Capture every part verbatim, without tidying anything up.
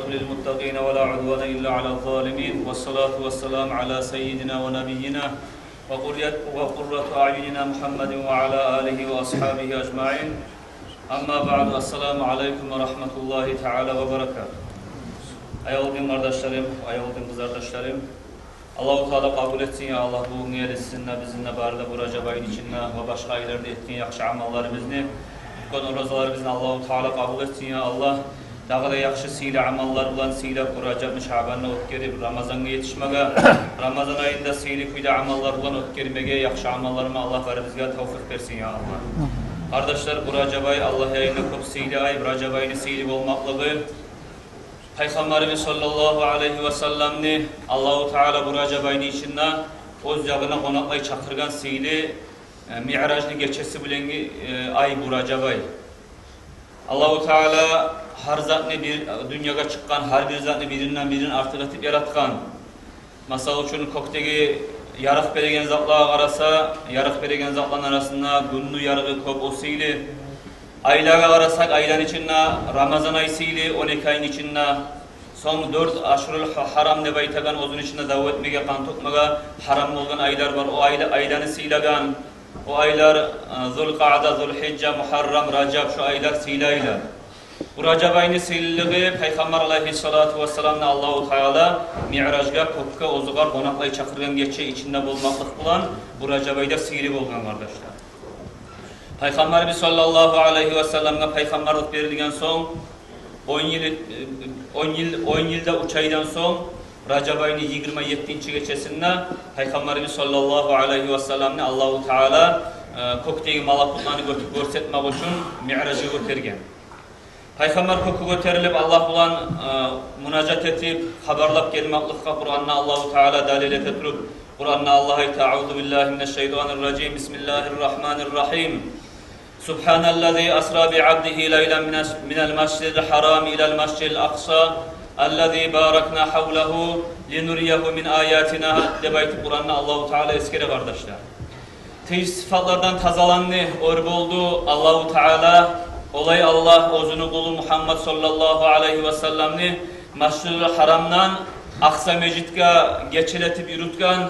للمتقين ولا عدوان إلا على الظالمين، والصلاة والسلام على سيدنا ونبينا وقرية-، وقرة أعيننا محمد وعلى آله وأصحابه أجمعين. أما بعد، السلام عليكم ورحمة الله تعالى وبركاته. Аявлу дин къардашларым, аявлу дин къызардашларым, Аллагьу Таала къабул этсин, я Аллагь, бугюн гелип сизин де, бизин де, бары да бу Ражаб айны ичинде ва башгъа айларда этген яхшы амалларыбызны, тутгъан оразаларыбызны Аллагьу Таала къабул этсин, я Аллагь. Дагъы да яхшы сыйлы амаллар булан сыйлап, бу Ражабны, Шабанны оьтгерип, Рамазангъа етишмеге, Рамазан айны да сыйлы кюйде амаллар булан оьтгермеге, яхшы амалларыма Аллагь барыбызгъа тавфикъ берсин, я Аллагь. Къардашлар, бу Ражаб ай Аллагь янында кёп сыйлы ай, бу Ражаб айны сыйлы болмакълыгъы, Пайхаммарыбыз саллаллагьу алайгьи ва салламны Аллагьу Таала бу Ражаб айны ичинде оьз ягъына къонакълай чакъыргъан сыйлы, э, Миъражны гечеси булангъы, э, ай бу Ражаб ай. Аллагьу Таала гьар затны бир, дюньягъа чыкъгъан гьар бир затны биринден бирин артыкъ этип яратгъан. Масал учун, кёкдеги ярыкъ береген затлагъа къараса, ярыкъ береген затланы арасында гюнню ярыгъы кёп, о сыйлы. Айлагъа къарасакъ, айланы ичинде Рамазан ай сыйлы, он эки айны ичинде. Сонг дёрт ашгьурул гьа-, гьарам деп айтагъан, оьзюню ичинде дав этмеге, къан тёкмеге гьарам болгъан айлар бар. О айла-, айланы сыйлагъан. О айлар, э, Зулкъаъда, Зулгьижжа, Мугьаррам, Ражаб, шу айлар сыйлы айлар. Бу Ражаб айны сыйлылыгъы Пайхаммар алайгьиссалату вассаламны Аллагьу Таала Миъражгъа, кёкге оьзюгер къонакълай чакъыргъан гече ичинде болмакълыкъ булан бу Ражаб айда сыйлы болгъан, къардашлар. Пайхаммарыбыз саллаллагьу алайгьи ва салламгъа пайхаммарлыкъ берилген сонг, он йыл, э, он йыл, он йылда уьч айдан сонг, Ражаб айны йигирма еттинчи гечесинде Пайхаммарыбыз саллаллагьу алайгьи ва салламны Аллагьу Таала, э, кёкдеги малакутланы гётю-, гёрсетмек учун Миъражгъа гётерген. Пайхаммар кёкге гётерилип, Аллагь булан, э, мунажат этип, хабарлап гелмекликге Къуранда Аллагьу Таала далил эте туруп, Къуранда Аллагь айта: أعوذ بالله من الشيطان الرجيم. بسم الله الرحمن الرحيم. سبحان الذي أسرى بعبده ليلا من الش-، من المسجد الحرام إلى المسجد الأقصى الذي باركنا حوله لنريه من آياتنا, деп айтып, Къуранда Аллагьу Таала эсгере, къардашлар. Тийишсиз сыфатлардан тазаланды, оьр болду Аллагьу Таала. Олай Аллагь оьзюню къулу Мугьаммад саллаллагьу алайгьи ва салламны Масжидул Гьарамдан Акъса межитге гечелетип юрютген,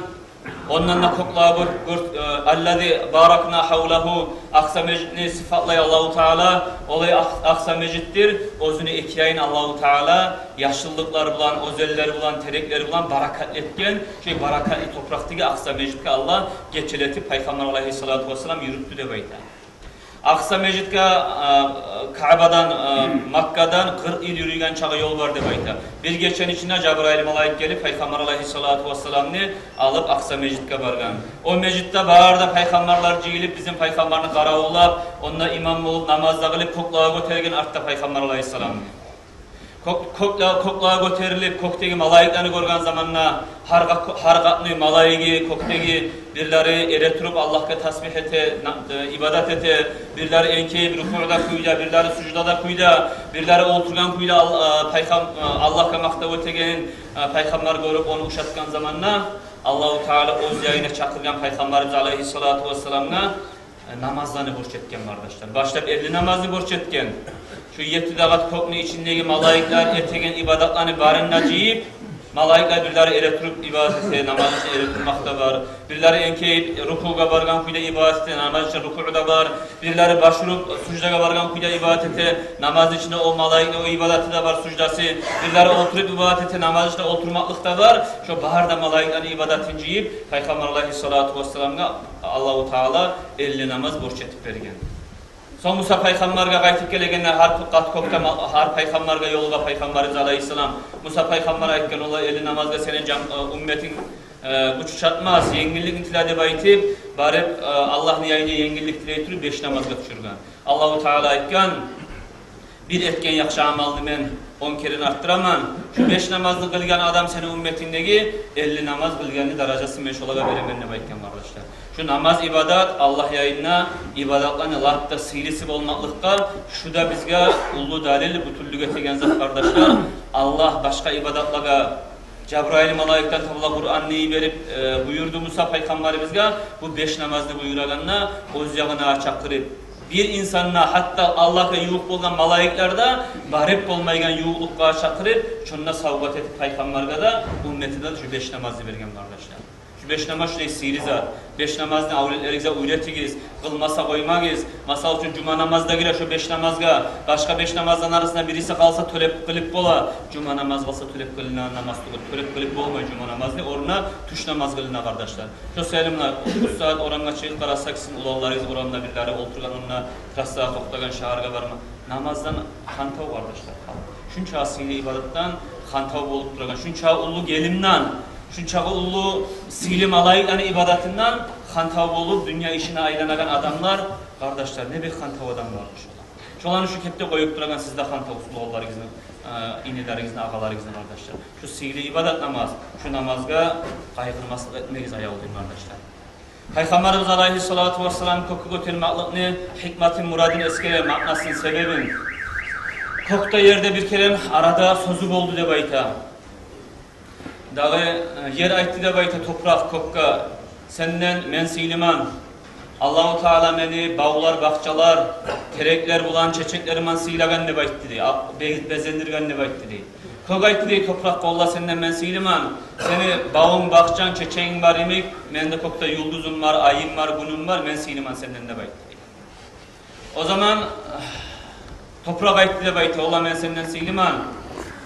ондан да кёклеге гёр-, гёр-, э, الذي باركنا حوله, Акъса межитни сыфатлай Аллагьу Таала. Олай Акъ-, Акъса межитдир, оьзюню эки янын Аллагьу Таала яшыллыкълар булан, оьзенлер булан, тереклер булан баракатлы этген. Шо баракатлы топуракъдагъы Акъса межитге Аллагь гечелетип Пайхаммар алайгьиссалату вассалам юрютдю деп айта. Акъса межитге, э, Каъбадан, э, Маккадан къыркъ йыл юрюйген чакъы ёл бар деп айта. Бир гечени ичинде Жабрайыл малайик гелип, Пайхаммар алайгьиссалату вассаламны алып Акъса межитге баргъан. О межитде бары да пайхаммарлар жыйылып, бизин Пайхаммарны къаравуллап, онда имам болуп, намаз да къылып, кёклеге гётерген артда Пайхаммар алайгьиссаламны. Кёк-, кёкле-, кёклеге гётерилип, кёкдеги малайиклени гёрген заманда, гьар къа-, гьар къатны малайиги кёкдеги, бирлери эретуруп Аллагьгъа тасбигь эте, на-, э, ибадат эте, бирлери энкейип рукуъда кюйде, бирлери суждада кюйде, бирлери олтургъан кюйде Ал-, э, пайхам-, э, Аллагьгъа макътав этегенин, э, Пайхаммар гёрюп, ону ушатгъан заманда, Аллагьу Таала оьз янына чакъыргъан Пайхаммарыбыз алайгьиссалату вассаламгъа, э, намазланы борч этген, къардашлар. Башлап элли намазны борч этген. Шу етти де къат кёкню ичиндеги малайиклер этеген ибадатланы барын да жыйып, малайиклер бирлери эретуруп ибадат эте, намаз ичинде эретурмакъ да бар. Бирлери энкейип рукуъгъа баргъан кюйде ибадат эте, намаз ичинде рукуъ да бар. Бирлери баш уруп суждагъа баргъан кюйде ибадат эте, намаз ичинде о малайикни о ибадаты да бар, суждасы. Бирлери олтуруп ибадат эте, намаз ичинде олтурмакълыкъ да бар. Шо бары да малайиклени ибадатын жыйып, Пайхаммар алайгьиссалату вассаламгъа Аллагьу Таала элли намаз борч этип берген. Сонг Муса пайхаммаргъа къайтып гелегенде, гьар къат кёкде ма-, гьар пайхаммаргъа ёлугъа Пайхаммарыбыз алайгьиссалам, Муса пайхаммар айтгъан: «Олай элли намазгъа сени жан-, э, умметинг, э, гюч чатмас, енгилликни тиле», — деп айтып, барып, э, Аллагьны янына енгиллик тилей туруп, беш намазгъа тюшюрген. Аллагьу Таала айтгъан: «Бир этген яхшы амалны мен он керен артдыраман. Шу беш намазны къылгъан адам сени умметингдеги элли намаз къылгъанны даражасын мен шолагъа беремен», — деп айтгъан, къардашлар. Шу намаз ибадат Аллагь янында ибадатланы лап да сыйлысы болмакълыкъгъа шу да бизге уллу далил, бютюнлюк этеген зат, къардашлар. Аллагь башгъа ибадатлагъа Жабрайыл малайикден таба Къуранны йиберип, э, буюрду Муса пайхаммарыбызгъа, бу беш намазны буюрагъанда, оьз ягъына чакъырып, Бир инсан да, гьатта Аллагьгъа ювукъ болгъан малайиклер де барып болмайгъан ювукълукъгъа чакъырып, шонда савгъат этип пайхаммаргъа да, умметине де шу беш намазны берген, къардашлар. Шу беш намаз шулай сыйлы зат. Беш намазны авлетлеригизге уьйретигиз, къылмаса къоймагъыз. Масал учун, жума намаз да гире шу беш намазгъа. Башгъа беш намазланы арасында бириси къалса, тёлеп къылып бола. Жума намаз къалса, тёлеп къылына намаз тюгюл. Тёлеп къылып болмай жума намазны, орнуна тюш намаз къылына, къардашлар. Шо саялы муна, бу сагьат орамгъа чыгъып къарасакъ, сизин уланларыгъыз орамда бирлери олтургъан, онда трассагъа токътагъан, шагьаргъа барма. Намаздан хантав, къардашлар, халкъ. Шунча сыйлы ибадатдан хантав болуп турагъан, шунча уллу гелимден, шунча уллу сыйлы малайиклени ибадатындан хантав болуп, дюнья ишине айланагъан адамлар, къардашлар, не бек хантав адам бар шолар. Шоланы шу кепде къоюп турагъан сиз де хантавсыз, уланларыгъызны, э, инилеригизни, агъаларыгъызны, къардашлар. Шу сыйлы ибадат намаз, шу намазгъа къайгъырмаслыкъ этмегиз, аявлу дин къардашлар. Пайхаммарыбыз алайгьиссалату вассалам кёкге гётермекликни гьикматын, мурадын эсгере, маънасын, себебин. Кёк де, ер де бир керен арада сёзю болду деп айта. Дагъы, э, ер айтды деп айта, топуракъ кёкге: «Сенден мен сыйлыман. Аллагьу Таала мени бавлар, бахчалар, тереклер булан, чечеклер булан сыйлагъан», — деп айтды дей. А, бе-, безендирген деп айтды дей. Кёк айтды дей топуракъгъа: «Валлагь, сенден мен сыйлыман. Сени бавунг, бахчанг, чечегинг бар йимик, мени де кёкде юлдузум бар, айым бар, гюнюм бар, мен сыйлыман сенден», — деп айтды дей. О заман топуракъ айтды деп айта: «Валлагь, мен сенден сыйлыман.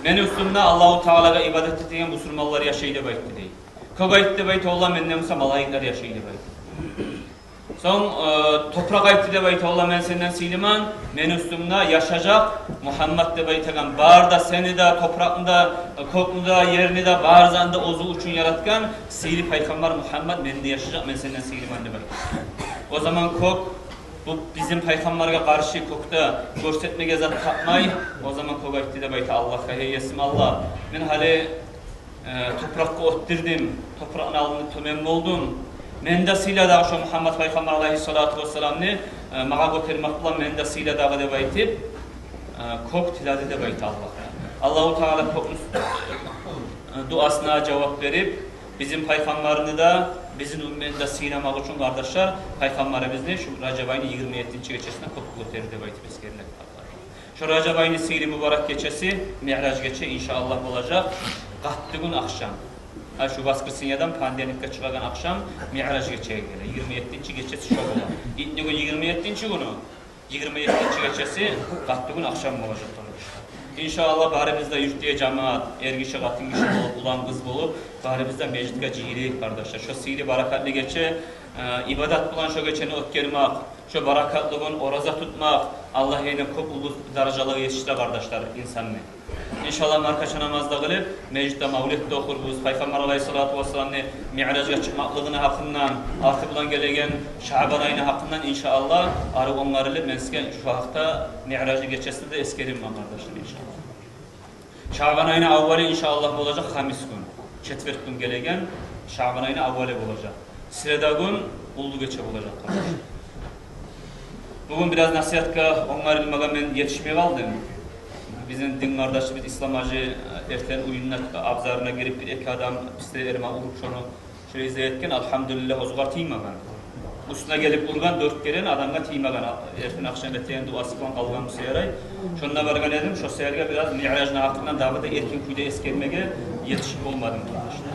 Мени уьстюмде Аллагьу Таалагъа ибадат этеген бусурманлар яшай», — деп айтды дей. Кёк айтды деп айта: «Валлагь, менден буса малайиклер яшай», — деп айтды. Сонг, э, топуракъ айтды деп айта: «Валлагь, мен сенден сыйлыман, мени уьстюмде яшажакъ Мугьаммат деп айтагъан, бары да, сени де, топуракъны да, кёкню де, ерни де, бары затны да оьзю учун яратгъан сыйлы пайхаммар Мугьаммат менде яшажакъ, мен сенден сыйлыман», — деп айтды. О заман кёк: «Бу бизин пайхаммаргъа къаршы кёкде гёрсетмеге зат тапмай». О заман кёк айтды деп айта Аллагьгъа: «Гьей Есим Аллагь, мен гьали э, топуракъгъа оьтдюрдюм, топуракъны алдында тёбен болдум. Мени де сыйла дагъы шо Мугьаммат пайхаммар алайгьиссалату вассаламны, э, магъа гётермек булан мени де сыйла дагъы», — деп айтып, э, кёк тиледи деп айта Аллагьгъа. Аллагьу Таала кёкню, э, дуасына жавап берип, бизин пайхаммарны да, бизин умметни де сыйламакъ учун, къардашлар, пайхаммарыбызны шу Ражаб айны йигирма еттинчи гечесинде кёкге гётерди деп айтып эсгериле. Шо Ражаб айны сыйлы мубарак гечеси Миъраж гече, иншааллагь, болажакъ къаттыгюн ахшам. Гьа, шу воскресеньеден понедельникге чыгъагъан ахшам Миъраж гечеге геле. Йигирма еттинчи гечеси шо бола. Итнигюн йигирма еттинчи гюню, йигирма еттинчи гечеси къаттыгюн ахшам болажакъ, къардашлар. Иншааллагь, барыбыз да юртдагъы жамаат, эргиши, къатынгиши болуп, улан-къыз болуп, барыбыз да межитге жыйылайыкъ, къардашлар. Шо сыйлы, баракатлы гече, э, ибадат булан шо гечени оьтгермек, шо баракатлы гюн ораза тутмакъ Аллагь янында кёп уллу даражалагъа етишдире, къардашлар, инсанны. Иншааллагь, маркача намаз да къылып, межитде мавлет де охурбуз, пайхаммар алайгьиссалату вассаламны Миъражгъа чыкъмакълыгъыны гьакъындан, арты булан гелеген Шаъбан айны гьакъындан, иншааллагь, арив онгарылып, мен сизге шу гьакъда Миъражны гечесинде де эсгерирмен, къардашлар, иншааллагь. Шаъбан айны аввали, иншааллагь, болажакъ хамис гюн. Четверг гюн гелеген Шаъбан айны аввали болажакъ. Среда гюн уллу гече болажакъ, къардашлар. Бугюн бираз насигьатгъа онгарылмагъа мен етишмей къалдым. Бизин дин къардашыбыз Ислам-гьажи эртен уьюнде абзарына гирип, бир-эки адам писте эрман уруп, шону шолай иза этген, альгьамдулиллагь, оьзюне тиймеген. Уьстюне гелип ургъан, дёрт керен адамгъа тиймеген. Эртен-ахшам этеген дуасы булан къалгъан буса ярай. Шонда баргъан эдим, шо саялы бираз Миъражны гьакъындан дагъы да эркин кюйде эсгермеге етишип болмадым, къардашлар.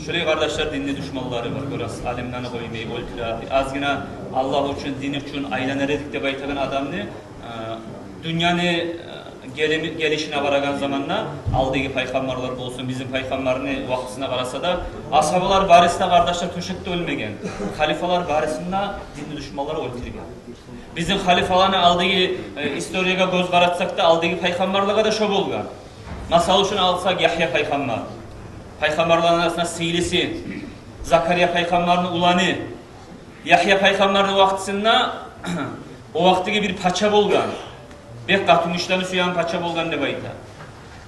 Шолай, къардашлар, динни душманлары бар, гёресиз, алимлени къоймай оьлтюре. Азгъына Аллагь учун, дин учун айланар эдик деп айтагъан адамны, э, дюньяны, э, гелими-, гелишине къарагъан заманда, алдагъы пайхаммарлар болсун, бизин пайхаммарны вакътисине къараса да, асгьабалар барысы да, къардашлар, тёшекде оьлмеген. Халифалар барысын да динни душманлары оьлтюрген. Бизин халифаланы алдагъы, э, историягъа гёз къаратсакъ да, алдагъы пайхаммарлагъа да шо болгъан. Масал учун алсакъ, Ягья пайхаммар. Пайхаммарланы арасында сыйлысы, Закария пайхаммарны уланы. Ягья пайхаммарны вакътисинде о вакътиги бир пача болгъан. Бек къатынгишилени сюеген пача болгъан деп айта.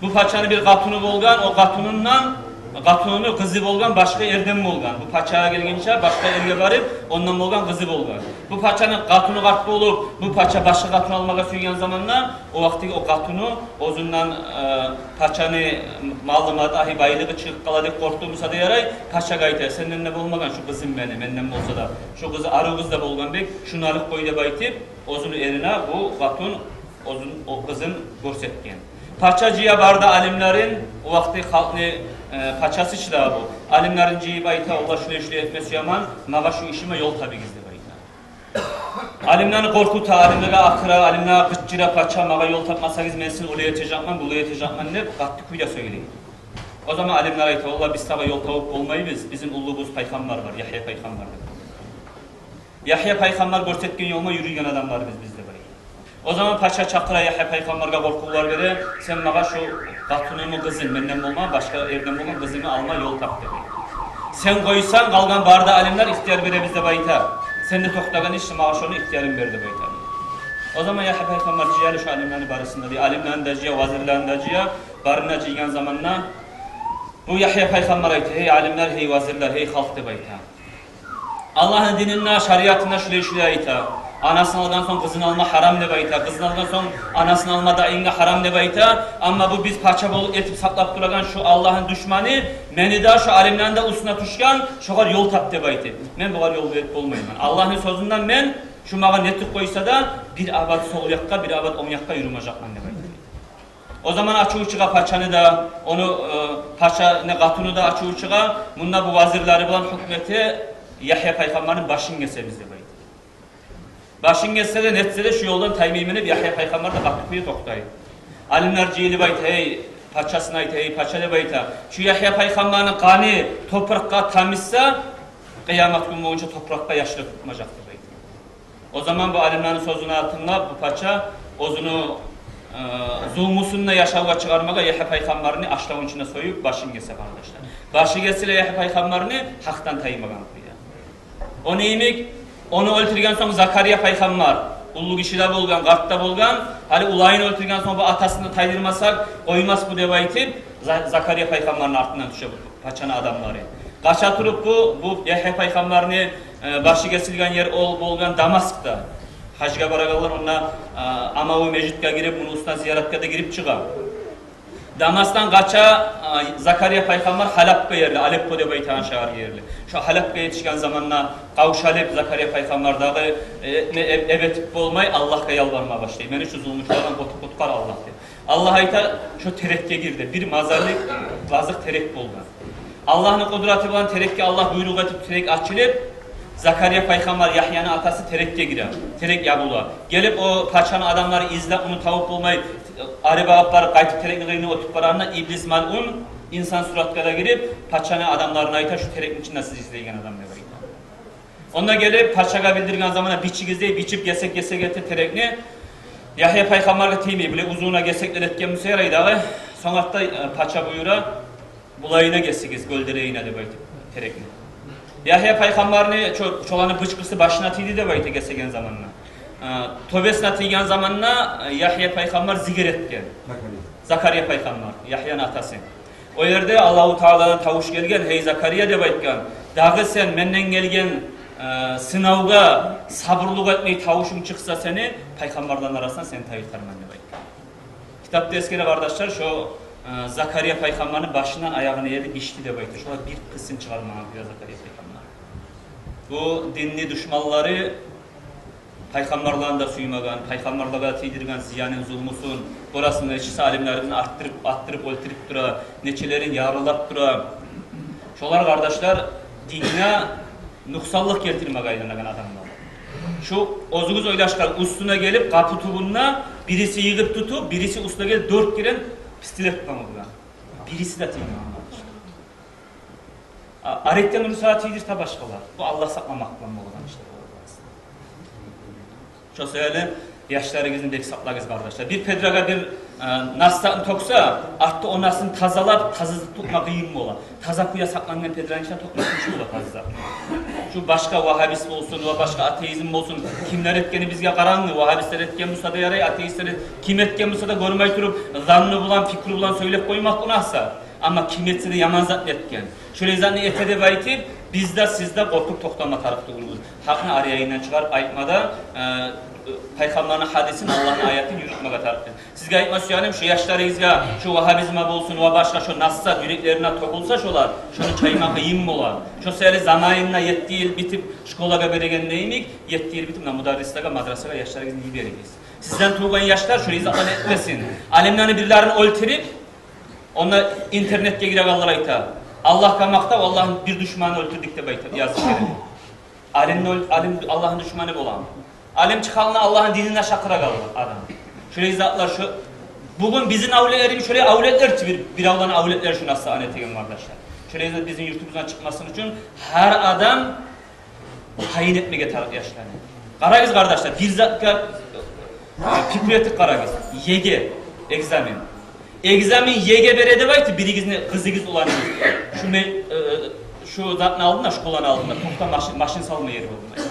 Бу пачаны бир къатыны болгъан, о къатынындан Къатуну къызы болгъан, башгъа эрден болгъан. Бу пачагъа гелгинче башгъа эрге барып, ондан болгъан къызы болгъан. Бу пачаны къатуну къарт болуп, бу пача башгъа къатун алмагъа сюйген заманда, о вакътиге о къатуну оьзюнден, э, пачаны малы-матагьы, байлыгъы чыгъып къала деп къоркъду буса да ярай, пачагъа айта: «Сенден де болмагъан шу къызым мени, менден болса да. Шу къызы арив къыз да болгъан бек, шуну алып къой», — деп айтып, оьзюню эрине бу къатун оьзюн, о къызын гёрсетген. Пача жыя бары да алимлерин, о вакъти халкъны, э, пачасы чы да бу. Алимлерин жыйып айта: «Олар шулай-шулай этмеси яман, магъа шу ишиме ёл табыгъыз», — деп айта. Алимлени къоркъута, алимлеге акъыра, алимлеге къычыра пача: «Магъа ёл тапмасагъыз, мен сизин олай этежекмен, булай этежекмен», — деп, къатты кюйде сёйлей. О заман алимлер айта: «Олар, биз сагъа ёл табып болмайбыз, бизин уллубуз пайхаммар бар, Яхья пайхаммар бар. Яхья пайхаммар гёрсетген ёлма юрюйген адамларбыз биз», — деп айта. О заман пача чакъыра Яхья пайхаммаргъа, къоркъувлар бере: «Сен магъа шу къатунумну къызын, менден болмагъан, башгъа эрден болгъан къызымны алма ёл тап», — деп айта. «Сен къойсанг, къалгъан бары да алимлер ихтияр беребиз», — деп айта. «Сен де токътагъан иш, магъа шону ихтиярын бер», — деп айта. О заман Яхья пайхаммар жыя шу алимлени барысын да, алимлени де жыя, вазирлени де жыя, барын да жыйгъан заманда бу Яхья пайхаммар айта: «Гьей алимлер, гьей вазирлер, гьей халкъ, — деп айта, — Аллагьны дининде, шариатында шулай-шулай айта. Анасын алгъан сонг къызын алма гьарам деп айта. Къызын алгъан сонг анасын алма да инг де гьарам деп айта. Амма бу биз пача болуп этип сакълап турагъан шу Аллагьны душманы мени де, шу алимлени де уьстюне тюшген, шогъар ёл тап деп айта. Мен бугъар ёл берип болмайман. Аллагьны сёзюнден мен, шу магъа нетип къойса да, бир абат сол якъгъа, бир абат онг якъгъа юрюмежекмен», — деп айта. О заман ачуву чыгъа пачаны да, ону, э, пачаны къатуну да ачуву чыгъа: «Мунда бу вазирлери булан гьукму эте, Яхья пайхаммарны башын гесебиз», — деп айта. Башын гессе де, нетсе де, шу ёлдан таймайман деп, Яхья пайхаммар да къатты кюйде токътай. Алимлер жыйылып айта: «Гьей, пачасына айта, гьей, пача, — деп айта, — шу Яхья пайхаммарны къаны топуракъгъа тамызса, къыямат гюн болгъунча топуракъда яшлар тутмажакъ», — деп айта. О заман бу алимлени сёзюне тынглап, бу пача оьзюню, э, зулмусун да яшавгъа чыгъармагъа, Яхья пайхаммарны ашлавун ичинде союп, башын гесе, къардашлар. Башы гесиле Яхья пайхаммарны, гьакъдан таймагъан кюйде. Ону йимик, ону оьлтюрген сонг Закария пайхаммар, уллу гиши де болгъан, къарт да болгъан, гьали уланын оьлтюрген сонг бу атасын да тайдырмасакъ къоймас бу деп айтып, За-, Закария пайхаммарны артындан тюше бу пачаны адамлары. Къача туруп бу, бу Яхья пайхаммарны, э, башы гесилген ер ол болгъан Дамаскда. Гьажгъа барагъанлар онда, э, амаву межитге гирип, муну уьстюне зияратгъа да гирип чыгъа. Дамаскдан къача, э, Закария пайхаммар Халапгъа ерли, Алеппо деп айтагъан шагьаргъа ерли. Шо Халапгъа етишген заманда къавшалып Закария пайхаммар дагъы, э, не эб-, эбетип болмай, Аллагьгъа ялбарма башлай: «Мени шу зулмучулардан къут-, къутгъар, Аллагь», — деп. Аллагь айта: «Шо терекге гир», — деп. Бир мазаллыкъ, базыкъ терек болгъан. Аллагьны къудраты булан терекге Аллагь буйрукъ этип, терек ачылып, Закария пайхаммар, Яхьяны атасы, терекге гире. Терек ябула. Гелип о пачаны адамлары излеп, ону табып болмай, ари багъып барып, къайтып терекни къырыйына оьтюп барагъанда, иблис малъун инсан суратгъа да гирип, пачаны адамларына айта: «Шу терекни ичинде сиз излейген адам», — деп айта. Онда гелип пачагъа билдирген заманда: «Бичигиз», — дей, бичип гесек-гесек эте терекни. Яхья пайхаммаргъа тиймей, булай узунуна гесеклер этген буса ярай дагъы. Сонг артда, э, пача буюра: «Булайына гесигиз, гёлдерегине», — деп айтып, терекни. Яхья пайхаммарны чо-, чоланы бычкъысы башына тийди деп айта гесеген заманда. Э, тёбесине тийген заманда, э, Яхья пайхаммар зикир этген. Закария. Закария пайхаммар, Яхьяны атасы. О ерде Аллагьу Тааладан тавуш гелген: «Гьей Закария, — деп айтгъан, — дагъы сен менден гелген, э, сынавгъа сабурлукъ этмей тавушунг чыкъса сени, пайхаммарланы арасындан сени тайдыртарман», — деп айтгъан. Китапда эсгере, къардашлар, шо, э, Закария пайхаммарны башындан аягъына ерли бичди деп айта. Шолай бир къысын чыгъармагъан кюйде Закария пайхаммар. Бу динни душманлары пайхаммарланы да сюймеген, пайхаммарлагъа тийдирген зиянын, зулмусун, бу арасында нечесе алимлерибизни атдырып, атдырып оьлтюрюп тура, нечелерин яралап тура. Шолар, къардашлар, динге нукъсанлыкъ гелтирмеге айланагъан адамлар. Шу оьзюгюз ойлашгъан, уьстюне гелип, къапу тюбюнде бириси йыгъып тутуп, бириси уьстюне гелип, дёрт керен пистолет булан ургъан. Бириси де тиймеген, къардашлар. А, арекден урса тийдирте башгъалар. Бу Аллагь сакъламакъ булан болагъан ишлер болар. Шо себепли яшларыгъызны бек сакълагъыз, къардашлар. Бир педрагъа бир, э, нас затны тёксе, артда о насны тазалап, таза тутма къыйын бола. Таза кюйде сакълангъан педраны ичинде тёкмек къыйын бола таза зат. Шу башгъа вагьабист болсун, ва башгъа атеизм болсун, кимлер этгени бизге къарангы, вагьабистлер этген буса да ярай, атеистлер эт-, ким этген буса да гёрмей туруп, занну булан, пикру булан сёйлеп къоймакъ гюнагьса. Амма ким этсе де яман затны этген. Шолай затны эте деп айтып, биз де, сиз де къоркъуп токътама тарыкъ тюгюлбюз. Гьакъны аръягъындан чыгъарып айтма да, э, пайхаммарны гьадисин, Аллагьны аятын юрютмеге тарыкъбыз. Сизге айтма сюегеним, шо яшларыгъызгъа, шо вагьабизм болсун, ва башгъа шо насс зат юреклерине тёгюлсе, шолар шону чаймакъ къыйын бола. Шо саялы заманында етти йыл битип, школагъа береген йимик, етти йыл битип, муна мударрислеге, мадрасагъа яшларыгъызны йиберигиз. Сизден тувгъан яшлар шолай затлар этмесин. Алимлени бирлерин оьлтюрюп, онда интернетге гире къалалар, айта: «Аллагьгъа макътав, Аллагьны бир душманын оьлтюрдюк», — деп айтып язып бере. Алимни оьл-, алим Аллагьны душманы боламы? Алим чыкъгъанда Аллагьны динине шакъырагъан адам. Шолай затлар шо. Бугюн бизин авлетлерибиз шолай авлетлер чи, бир, бир авланы авлетлери шо насс зат этеген, къардашлар. Шолай зат бизин юртубуздан чыкъмасын учун гьар адам тайин этмеге тарыкъ яшланы. Къарагъыз, къардашлар, бир затгъа, э, пикру этип къарагъыз. ЕГЭ, экзамен. Экзамен, ЕГЭ бере деп айтып, биригизни къызыгъыз, уланыгъыз. Шо ме-, э, шо затны алдында, школаны алдында токъта, машин, машин салма ери болмай.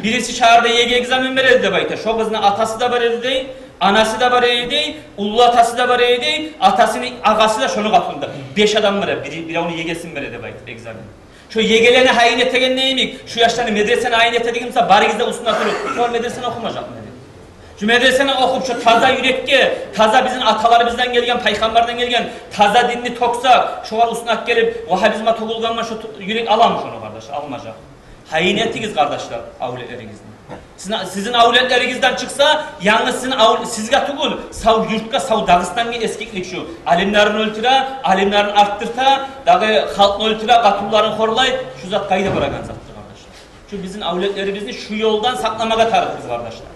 Бириси шагьарда ЕГЭ экзамен береди деп айта. Шо къызны атасы да бар эди дей, анасы да бар эди дей, уллу атасы да бар эди дей, атасыны агъасы да, шону къатында. Беш адам бар эди, бири, биревню ЕГЭсин бере деп айтып экзамен. Шо ЕГЭлени гьайын этеген йимик, шо яшланы медресени гьайын этедигим буса, барыгъыз да уьстюне туруп, шолар медресени охумажакъмы эди? Шо медресени охуп, шо таза юрекге, таза бизин аталарыбыздан гелген, пайхаммардан гелген таза динни тёксек, шолар уьстюне гелип, вагьабизмге тёгюлгенмен, шо ту-, юрек аламы шону, къардаш? Алмажакъ. Гьайын этигиз, къардашлар, авлетлеригизни. Сизин, сизин авлетлеригизден чыкъса, янгыз сизин ав-, сизге тюгюл, сав юртгъа, сав Дагъыстангъа эсгиклик шу. Алимлерин оьлтюре, алимлерин артдырта, дагъы халкъны оьлтюре, къатынларын хорлай. Шу зат къайда барагъан затдыр, къардашлар? Шу бизин авлетлерибизни шу ёлдан сакъламагъа тарыкъбыз, къардашлар.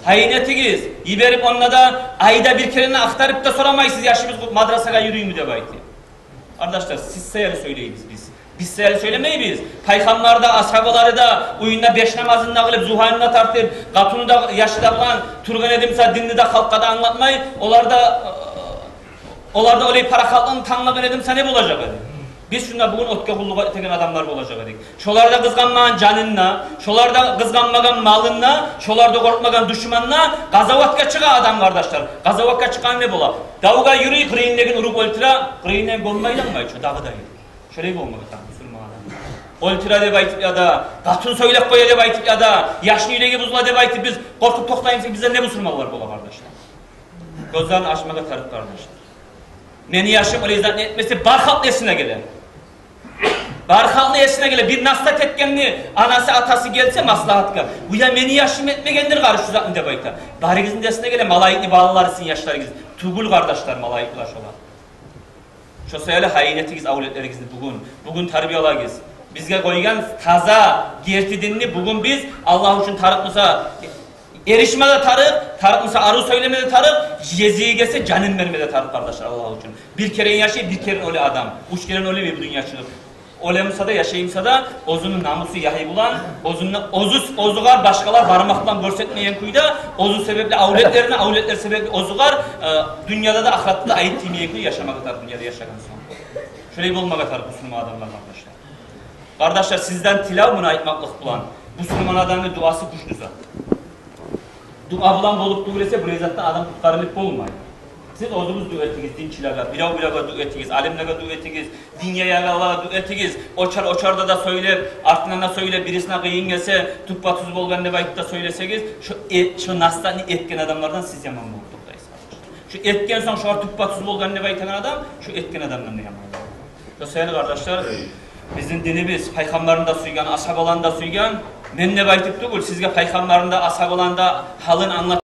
Гьайын этигиз, йиберип, онда да айда бир керен ахтарып да сорамайсыз, яшыбыз мадрасагъа юрюймю деп айтып. Къардашлар, сиз саялы сёйлейбиз биз. Биз саялы сёйлемейбиз. Пайхаммар да, асгьабалары да уьюнде беш намазын да къылып, зугьаны да тартып, къатыны да, яшы да булан тургъан эди буса, динни де халкъгъа да англатмай, олар да, олар да олай парахатлыкъны танглагъан эди буса, не болажакъ эди? Биз шунда бугюн оьтге къуллукъ этеген адамлар болажакъ эдик. Шолар да къызгъанмагъан жанын да, шолар да къызгъанмагъан малын да, шолар да къоркъмагъан душманын да. Къазаватгъа чыгъа адам, къардашлар. Къазаватгъа чыкъгъан не бола? Давгъа юрюй, къырыйындагъын уруп оьлтюре, къырыйындан гёммей де къоймай, шо дагъы да юрюй. Шолай болмагъа тарыкъ мусулман адам. Оьлтюре деп айтып яда, къатын сёйлеп къоя деп айтып яда, яшны юреги бузула деп айтып биз къоркъуп токътайбыз, бизден не мусулманлар бола, къардашлар? Гёзлерин ачмагъа тарыкъ, къардашлар. Мени яшым олай затны этмесе, бар халкъны эсине геле. Бар халкъны эсине геле, бир насс зат этгенни анасы, атасы гелсе маслагьатгъа, уя, мени яшым этмегендир гьали шу затны деп айта. Барыгъызны да эсине геле, малайикни балалары сизин яшларыгъыз тюгюл, къардашлар, малайиклер шолар. Шо саялы гьайын этигиз авлетлеригизни бугюн. Бугюн тарбиялагъыз. Бизге къойгъан таза, герти динни бугюн биз, Аллагь учун, тарыкъ буса, эришме де тарыкъ, тарыкъ буса, арив сёйлеме де тарыкъ, ези гелсе, жанын берме де тарыкъ, къардашлар, Аллагь учун. Бир керен яшай, бир керен оьле адам. Уьч керен оьле бир дюнья чыгъып. Оьле буса да, яшай буса да, оьзюню намусу, ягьы булан, оьзюню, оьзю, оьзюгер башгъалар бармакъ булан гёрсетмейген кюйде, оьзю себепли авлетлерине, авлетлер себепли оьзюгер, э, дюньяда да, ахыратда да айып тиймейген кюйде яшамагъа тарыкъ дюньяда яшагъан сонг. Шолай болмагъа тарыкъ мусулман адамлар, къардашлар. Къардашлар, сизден тилев, муну айтмакълыкъ булан, мусулман адамны дуасы гючлю зат. Дуа булан болуп тюгюл эсе, бу затдан адам къутгъарылып болмай. Сиз оьзюгюз дуа этигиз динчилеге, бирев-биревге дуа этигиз, алимлеге дуа этигиз, дин яягъанлагъа дуа этигиз. Очар-очарда да сёйлеп, артындан да сёйлеп, бирисине къыйын гелсе, тюппе-тюз болгъан деп айтып да сёйлесегиз, шо э-, шо насс затны этген адамлардан сиз яман болуп токътайсыз. Шо этген сонг, шолар тюппе-тюз болгъан деп айтагъан адам, шо этген адамдан да яман болуп. Шо саялы, къардашлар, бизин динибиз пайхаммарын да сюйген, асгьабаларын да сюйген. Мен деп айтып тюгюл, сизге пайхаммарын да, асгьабаларын да гьалын англат-